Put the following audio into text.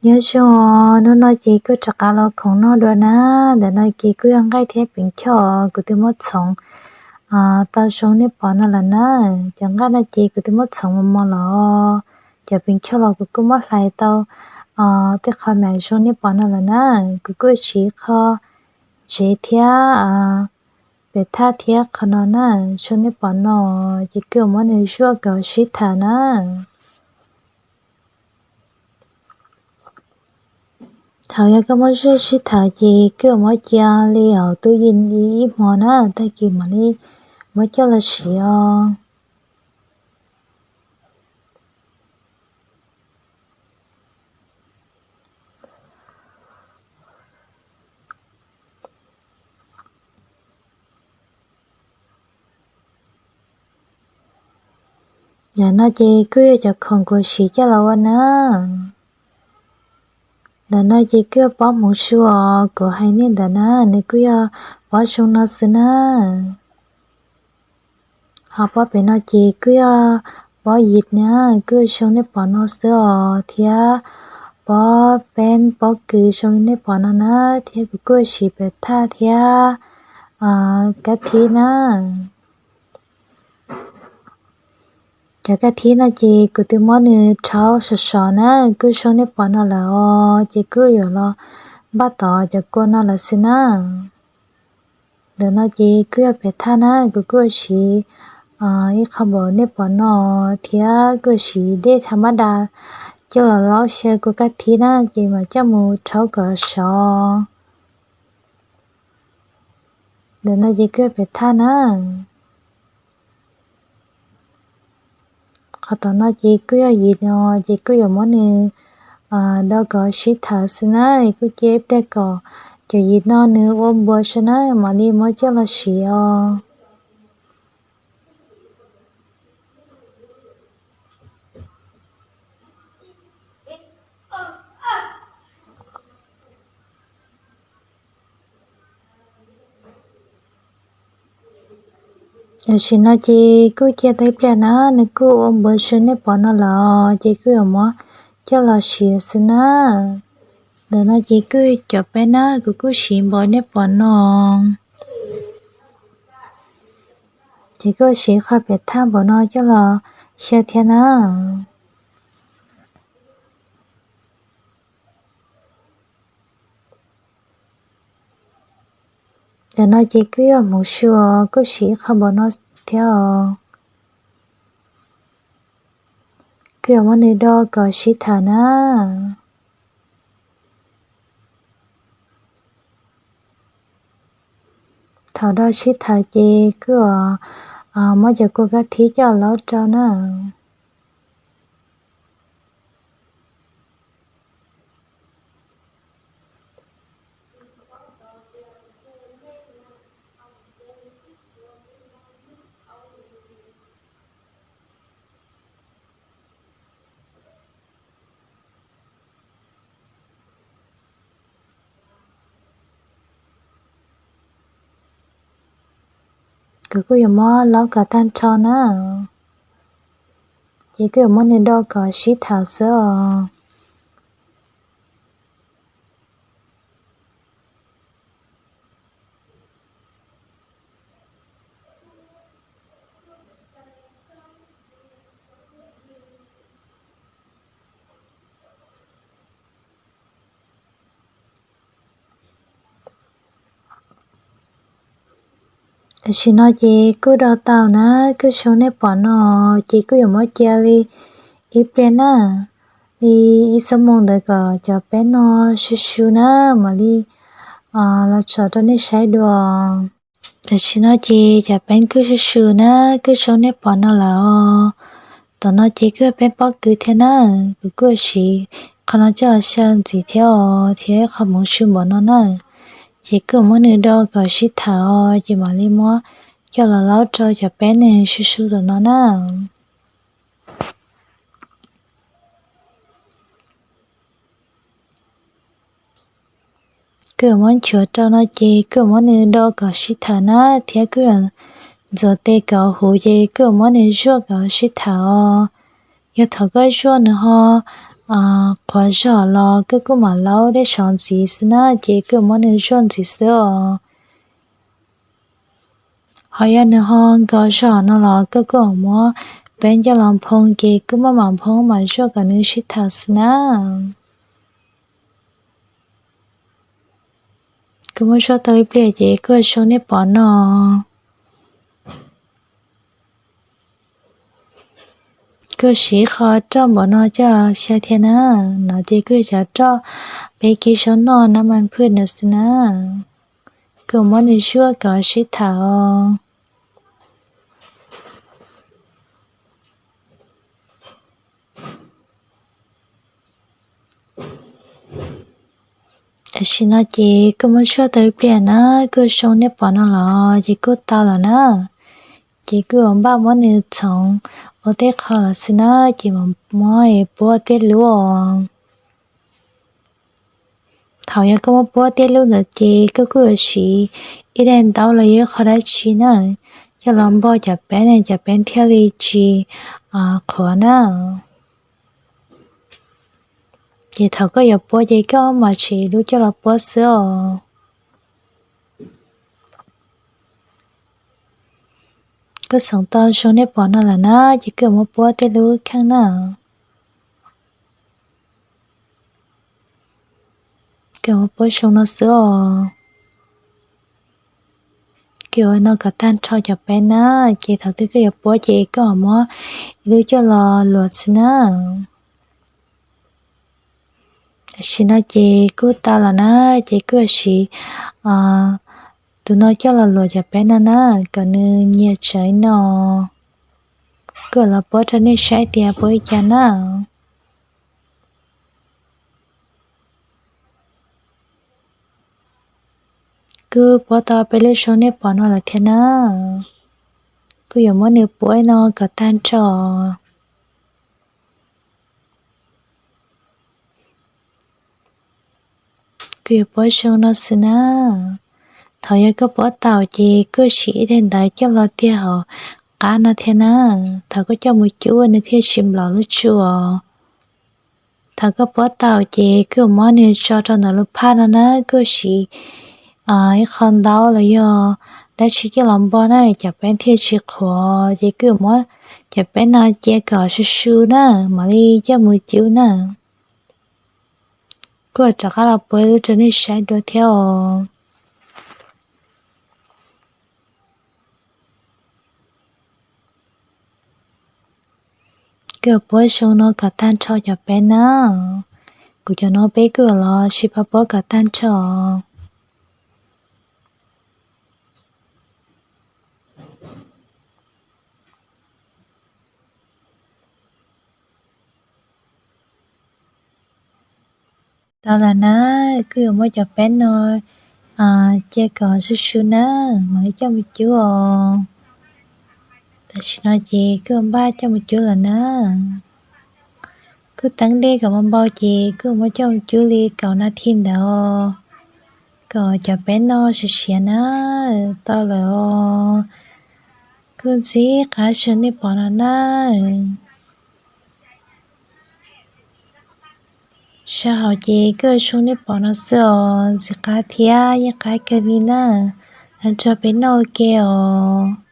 Nyob zoo, hnub no ces kuj rov qab los khoom noj dua na. Ntawm no ces kuj yog nqaij thiab peev choj kuv twb muab txhoov tau zoo nej pom no lawm na. Cov nqaij no ces kuv twb muab txhoov mos mos los, cov peev choj los kuv kuj muab hlais tau tej qho mam zoo nej pom no lawm na. Kuv kuj siv qho tsev thiab pem thaj thiab qhov no na, zoo nej pom no, ces kuj yuav muab nws zuaj kom sib tham na. Thaum yog koj muab zuaj sib tham ces kuj yuav muab cia li hauv tub yees li ib hmo na, tag kis mam li muab coj los siv os. Ntawm no ces kuj yog cov khoom kuv siv coj los ua na. Ntawm no ces kuj yog pob hmoov su os, kuv hais nej ntawd na, nws kuj yog pob zoo no xwb na. Ho pob pem no ces kuj yog pob yim na, kuj zoo nej pom no xwb os, thiab pob peeb pob kws zoo li nej pom no na, thiab kuv kuj siv pem thaj thiab kab thib na. Cov kab thib no ces kuv twb muab nws rhaub sov sov na, kuj zoo nej pom no lawm os, ces kuj yuav los npaj tod cov kua no lawm xwb na. Ntawm no ces kuj yog pem thaj na, kuv kuj siv ib qho npaum nej pom no, thiab kuj siv dej tha mab da coj los laub xyaw kua kab thib na, ces mam coj mus rhaub kom sov. Ntawm no ces kuj yog pem thaj na. Qhov tom no ces kuj yog yim no, ces kuj yuav muab nws do kom sib tham xwb na, kuj cia ib pliag kom cov yim no nws ua npuas xwb na, mam li muab coj los siv os. Tam sim no ces kuj cia tau ib pliag na, nws kuj ua npuas xwb nej pom no lawm, ces kuj yuav muab coj los siv xwb na. Ntawm no ces kuj cov peeb na, kuv kuj siv npaum nej pom no. Ces kuj siv qhov pem thaj npaum no coj los xyaw thiab na. Cov no ces kuj yog hmoov su os, kuj siv ib qho npaum no thiab os. Kuj yuav muab nws do kom sib tham na. Thaum do sib tham ces kuj muab cov kua kab thib coj laub rau na. Kuv kuj yuav muab laub kom tag nrho na. Ces kuj yuav muab nws do kom sib tham xwb os. Tam sim no ces kuj do tau na, kuj zoo nej pom no, ces kuj yuav muab cia li ib pliag na, li ib xuab moos ntawd kom cov peeb no su su na, mam li los tso rau nej saib dua. Tam sim no ces cov peeb kuj su su na, kuj zoo nej pom no lawm os. Tom no ces kuj yog peeb pob kws thiab na, kuv kuj siv qhov no coj los xyaw ntxiv thiab os, thiab qhov hmoov su npaum no na. Ces kuj muab nws do kom sib tham os, ces mam li muab coj los laub rau cov peeb nws su su tom no na. Kuj muab nchuav rau no ces kuj muab nws do kom sib tham na, thiab kuj ntxuav tes kom huv ces kuj muab nws zuaj kom sib tham os. Yog thaum koj zuaj nws ho qhuav zog los koj kuj mam laub dej sov ntxiv xwb na, ces koj muab nws zuaj ntxiv xwb os. Ho yog nws ho nkos zog no los koj kuj muab peeb coj los nphoo, ces koj maj mam nphoo mam zuaj kom nws sib thaum xwb na. Koj muab zuaj tau ib pliag ces koj zoo nej pom no. Koj siv qho roj npaum no coj xya thiab na. No ces koj cov roj peb kiv sau noj nab mas phwj ntawd xwb na. Koj muab nws zuaj kom sib thaum. Tam sim no ces koj muab zuaj tau ib pliag na, koj zoo nej pom no los ces kuj tau lawm na. Ces koj yuav npaj muab nws txhoov ua tej qho lawm xwb na, ces mam muab puab tej lub os. Thaum yog koj muab puab tej lub ntawd ces koj kuj yuav siv ib daim ntaub los yog ib qho dab tsi na, coj los npog cov peeb ne cov peeb thiaj li tsis qhuav na. Ces thaum koj yuav puab ces koj mam siv lub coj los puab xwb os. Koj txhoov tau zoo nej pom no lawm na, ces koj yuav muab puab tej lub kheej na. Koj yuav muab puab zoo no xwb os. Koj yuav no kom tag nrho cov peeb na, ces thaum twg koj yuav puab ces koj mam muab ib lub coj los luam xwb na. Tam sim no ces kuj tau lawm na, ces koj yuav siv tus no coj los luam cov peeb no na, kom nws nyias tsawv no. Koj los puab rau nej saib tias puab li cas na. Kuj puab tau peb lub zoo nej pom no lawm thiab na. Kuj yuav muab nws puab no kom tag nrho. Kuj yuav puab zoo no xwb na. Thaum yog koj puab tau ces koj siv ib daim ntawv coj los tiag hauv qab no thiab na. Thaum koj coj mus cub nws thiaj tsis nplov lub tsu os. Thaum koj puab tau ces koj muab nws tso rau ntawm lub phaj no na, koj siv ib qho ntaub los yog dab tsi coj los npog na, cov peeb thiaj tsis qhuav. Ces koj muab cov peeb no cia kom su su na, mam li coj mus cub na. Kuj rov qab los puab ib lub rau nej saib dua thiab os. Koj puab zoo no kom tag nrho cov peeb na. Kuv cov no peb kuj los sib pab puab kom tag nrho. Tau lawm na, kuj yuav muab cov peeb no cia kom su su na, mam li coj mus cub os. Tam sim no ces kuj npaj coj mus cub lawm na. Kuj teeb dej kom npau npau ces kuj muab coj mus cub li kaum nas this ntawd, kom cov peeb no siav siav na. Tau lawm os. Kuj ntxim qab zoo nej pom no na. Sab hauv ces kuj zoo nej pom no xwb os, ntxim qab thiab yeej qab kawg li na. Los nrog peb noj ua ke os.